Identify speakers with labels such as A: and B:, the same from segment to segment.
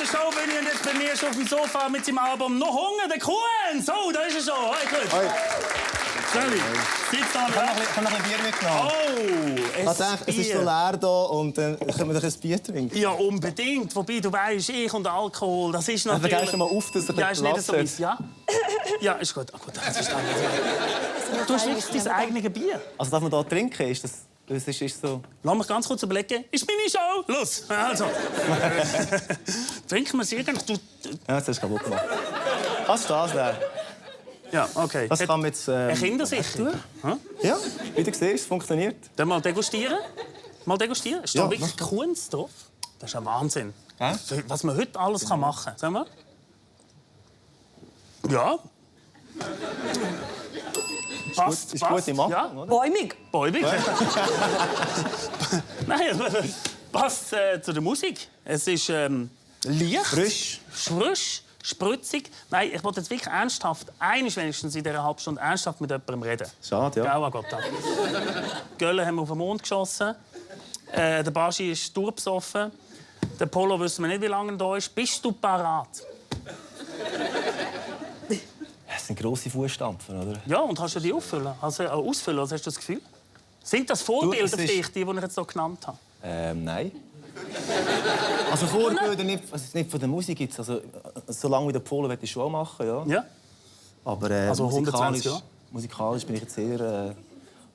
A: der Showbühne und jetzt bei mir schon auf dem Sofa mit seinem Album «Noch Hunger, der Kuhn». So, da ist er schon. Hey, gut.
B: Hoi.
A: Sorry. Sitzt da.
B: Ich habe noch ein Bier mitgenommen.
A: Oh,
B: Ich dachte, es ist so leer hier und dann können wir doch ein Bier trinken.
A: Ja, unbedingt. Wobei, du weißt, ich und Alkohol, das ist natürlich...
B: Dann gehst du mal auf, dass du
A: ja, ist nicht so
B: Platz
A: weit. Ja? Ja, ist gut. Ah, gut, das verstanden. Du hast wirklich dein eigenes Bier.
B: Also darf man hier trinken? Ist das ist so...
A: Lass mich ganz kurz überlegen. Ist meine Show? Los! Also. Trinken wir es irgendwie?
B: Ja, das hast du kaputt gemacht. Was ist das denn?
A: Ja, okay.
B: Was kann man jetzt...
A: Kindersicher. Hm?
B: Ja, wie du siehst, es funktioniert.
A: Dann mal degustieren. Mal degustieren. Ist da
B: Ja,
A: wirklich Kunst drauf? Das ist ein Wahnsinn.
B: Hä?
A: Was man heute alles machen kann. Sag mal. Ja. Passt,
B: Ist gute Machung,
A: ja.
B: oder?
C: Bäumig.
A: Bäumig. Nein, passt zu der Musik. Es ist leicht. Frisch, spritzig. Nein, ich wollte jetzt wirklich ernsthaft, eines wenigstens in dieser halben Stunde ernsthaft mit jemandem reden.
B: Schade, ja.
A: Gell, Gott. Gölle haben wir auf den Mond geschossen. Der Baschi ist durchbesoffen. Der Polo wissen wir nicht, wie lange er da ist. Bist du parat?
B: Das sind grosse Fußstapfen, oder?
A: Ja, und kannst du die auffüllen? Also, ausfüllen, was hast du das Gefühl? Sind das Vorbilder für dich, die ich jetzt so genannt habe?
B: Nein. Also Vorbilder nicht von der Musik jetzt. Also, solange wie der Polo will ich schon machen, ja.
A: Ja.
B: Aber
A: Also 120 Jahre?
B: musikalisch bin ich jetzt sehr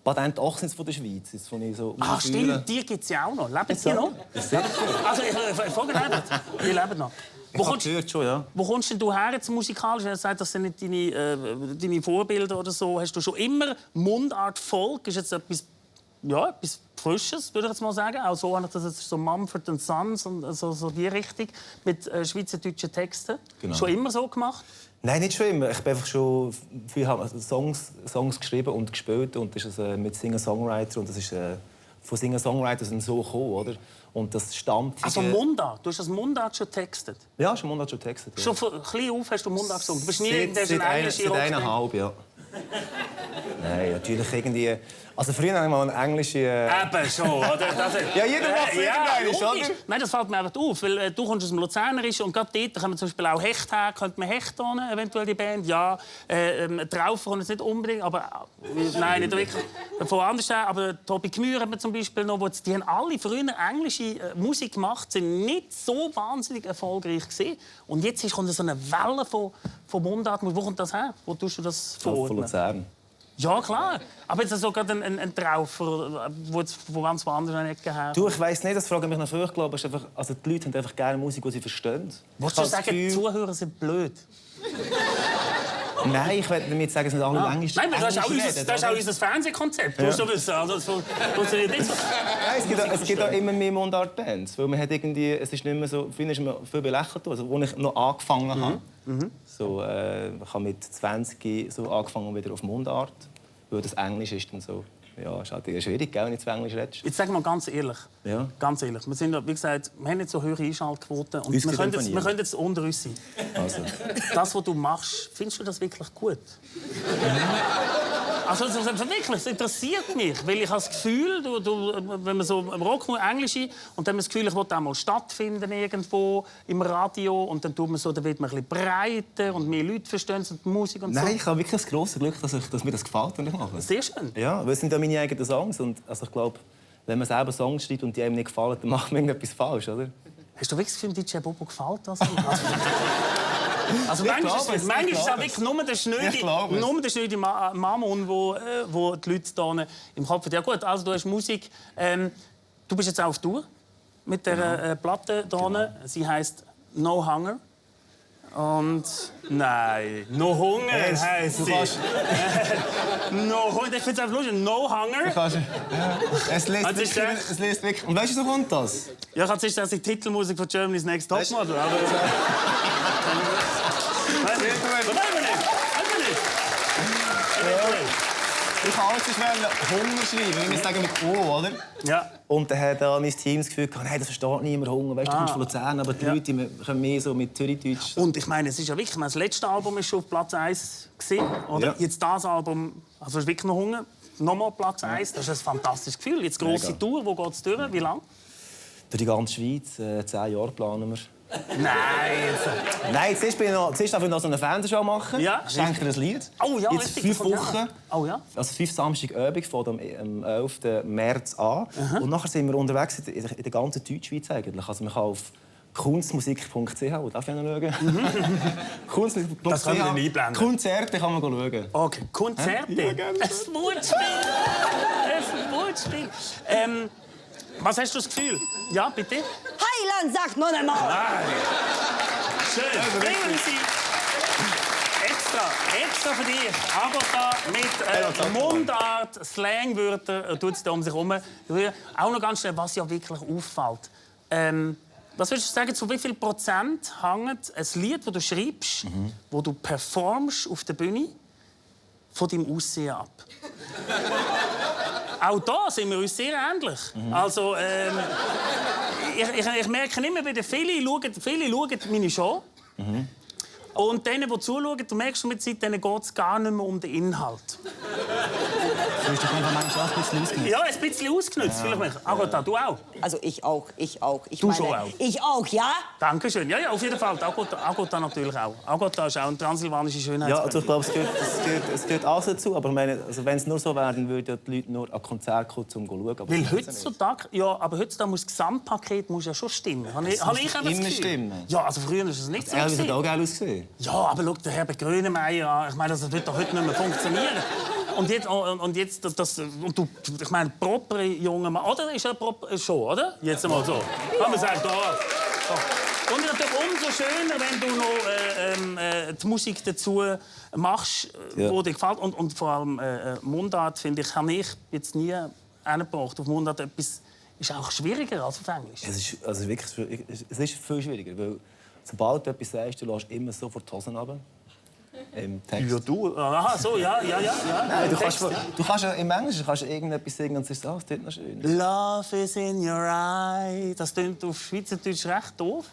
B: Patent 18 von der Schweiz. Das ich so
A: Ach stimmt, die gibt es ja auch noch. Leben die noch? Also ich frage nicht. Die leben noch.
B: Ich habe gehört schon, ja.
A: Wo kommst denn du her jetzt musikalisch? Du hast gesagt, das sind nicht deine Vorbilder oder so. Hast du schon immer Mundart Folk? Ist jetzt etwas Frisches, würde ich jetzt mal sagen. Auch so habe ich das jetzt so Mumford & Sons und so die Richtung mit schweizerdeutschen Texten.
B: Genau.
A: Schon immer so gemacht?
B: Nein, nicht schon immer. Ich bin einfach schon viel Songs geschrieben und gespielt und das ist mit Singer-Songwriter und das ist von Singer-Songwritern so gekommen, oder? Und das stammt...
A: Also Mundart? Du hast das Mundart schon getextet?
B: Ja, schon Mundart schon getextet. Ja.
A: Schon von klein auf hast du Mundart gesungen? Du bist nie
B: Seit eineinhalb, ja. Nein, natürlich irgendwie... Also früher habe ich mal eine englische...
A: Eben schon, oder?
B: Ja, jeder macht es irgendwann, oder?
A: Nein, das fällt mir einfach auf, weil du kommst aus dem Luzernerischen und gerade dort können wir zum Beispiel auch Hecht her. Könnte man Hecht holen, eventuell die Band? Ja. Traufer kommt es nicht unbedingt, aber... Nein, nicht wirklich. Von anders her, aber Tobi Gmür hat man zum Beispiel noch, die haben alle früher englische Musik gemacht, sind nicht so wahnsinnig erfolgreich gewesen. Und jetzt kommt so eine Welle von Mundart. Wo kommt das her? Wo tust du das verordnen?
B: Von Luzern.
A: Ja, klar. Aber jetzt so gerade ein Traufer, wo von ganz woanders Ecke her.
B: Du, ich weiss nicht, das frage ich mich noch viel. Ich glaube, also die Leute haben einfach gerne Musik, die sie verstehen.
A: Willst du sagen, die Zuhörer sind blöd?
B: Nein, ich will damit sagen, es sind alle Englisch.
A: Nein, das ist auch unser Fernsehkonzept. Ja. Du wissen, also, das funktioniert nicht so.
B: Nein, es gibt auch immer mehr Mundart-Bands. Weil man hat irgendwie, es ist nicht mehr so, früher ist man viel belächelt. Also, als ich noch angefangen habe, so, ich habe mit 20 so angefangen wieder auf Mundart. Weil das Englisch ist dann so... Ja, ist halt schwierig, wenn du Englisch redest.
A: Jetzt sag mal ganz ehrlich.
B: Ja.
A: Ganz ehrlich. Wir sind, wie gesagt, wir haben nicht so hohe Einschaltquoten. Und wir können jetzt unter uns sein.
B: Also.
A: Das, was du machst, findest du das wirklich gut? Also wirklich, es interessiert mich, weil ich habe das Gefühl, wenn man so im Rock Englisch und dann hat man das Gefühl, ich will auch mal stattfinden irgendwo im Radio und dann tut man so, dann wird man ein bisschen breiter und mehr Leute verstehen die Musik und so.
B: Nein, ich habe wirklich das grosse Glück, dass mir das gefällt, wenn ich mache.
A: Sehr schön.
B: Ja, weil es sind ja meine eigenen Songs und also ich glaube, wenn man selber Songs schreibt und die einem nicht gefallen, dann macht man irgendetwas falsch, oder?
A: Hast du wirklich das Gefühl, DJ Bobo gefällt das? Also manchmal ist es auch wirklich nur der schnöde Mammon, wo die Leute hier im Kopf haben. Ja gut, also du hast Musik. Du bist jetzt auch auf Tour mit der Platte hier. Genau. Sie heisst «No Hunger». Und nein, «No Hunger» heisst sie. «No Hunger», ich finde es einfach lustig. «No Hunger».
B: Ja. Es lässt wirklich. Und weißt du, so kommt das?
A: Ja, ich hatte zuerst die Titelmusik von «Germany's Next Topmodel».
B: Ich kann alles Hunger schreiben, wir sagen mit O, oder?
A: Ja.
B: Und dann hat mein Team das Gefühl, hey, das versteht niemand Hunger. Weißt, du kommst von Luzern, aber die Leute kommen mehr so mit Zürichdeutsch.
A: Und ich meine, es ist ja wirklich, das letzte Album war schon auf Platz 1 oder? Ja. Jetzt das Album, also ist wirklich noch Hunger. Nochmal Platz 1, das ist ein fantastisches Gefühl. Jetzt grosse Tour, wo geht es durch? Wie lange?
B: Durch die ganze Schweiz, 10 Jahre planen wir. Nein, zuerst darf ich noch so eine Fernsehshow machen.
A: Ja.
B: Schenke dir ein Lied.
A: Oh ja,
B: jetzt
A: richtig,
B: 5 Wochen.
A: Oh ja.
B: Also 5 Samstagabend von am 11. März an. Und nachher sind wir unterwegs in der ganzen Deutschschweiz eigentlich. Also man kann auf kunstmusik.ch, wo darf ich noch schauen? Kunstmusik.ch.
A: Das kann ich dann einblenden.
B: Konzerte kann man schauen.
A: Okay, Konzerte?
B: Ja, gerne.
A: Ein Wortspiel! Ein Wortspiel. Was hast du das Gefühl? Ja, bitte?
C: Heiland sagt noch einmal.
A: Nein. Schön. Bringen Sie extra für dich. Agatha mit Mundart, Slangwörter tut es da um sich herum. Auch noch ganz schnell, was ja wirklich auffällt. Was würdest du sagen, zu wie viel Prozent hängt ein Lied, das du schreibst, das du performst auf der Bühne, von deinem Aussehen ab? Auch da sind wir uns sehr ähnlich. Also, ich merke immer wieder, viele schauen meine Show. Und denen, die zuschauen, du merkst mit der Zeit, denen geht es gar nicht mehr um den Inhalt.
B: Du bist doch einfach manchmal auch ein bisschen ausgenutzt.
A: Ja, ein bisschen ausgenutzt. Ja. Agatha, du auch?
C: Also ich auch.
A: Du schon auch?
C: Ich auch, ja?
A: Dankeschön. Ja, auf jeden Fall. Agatha natürlich auch. Agatha ist auch eine transsilvanische Schönheit.
B: Ja, also ich glaube, es gehört alles dazu. Aber ich meine, also wenn es nur so wäre, dann würden die Leute nur an Konzert kommen, um zu schauen. Aber
A: weil heutzutage, ja, aber heutzutage muss das Gesamtpaket muss ja schon stimmen. Habe ich
B: immer stimmen.
A: Ja, also früher ist es nicht so.
B: Elvis hat auch geil ausgesehen.
A: Ja, aber schau, der Herbert Grönemeyer an. Ich meine, das wird doch heute nicht mehr funktionieren. Und du, ich meine, proper junger Mann, oder? Ist er proper schon, oder? Jetzt einmal so. Kann man sagen, da. So. Und natürlich umso schöner, wenn du noch die Musik dazu machst, die dir gefällt. Und vor allem Mundart, finde ich, habe ich jetzt nie hingebracht. Auf Mundart etwas ist auch schwieriger als auf Englisch.
B: Es ist viel schwieriger, weil sobald du etwas sagst, du lässt immer sofort die Hosen runter. Im Text.
A: Ja, du. Aha, so, ja.
B: Nein, du kannst ja im Englischen irgendetwas singen und sagst, das klingt noch schön.
A: Love is in your eye. Das klingt auf Schweizerdeutsch recht doof.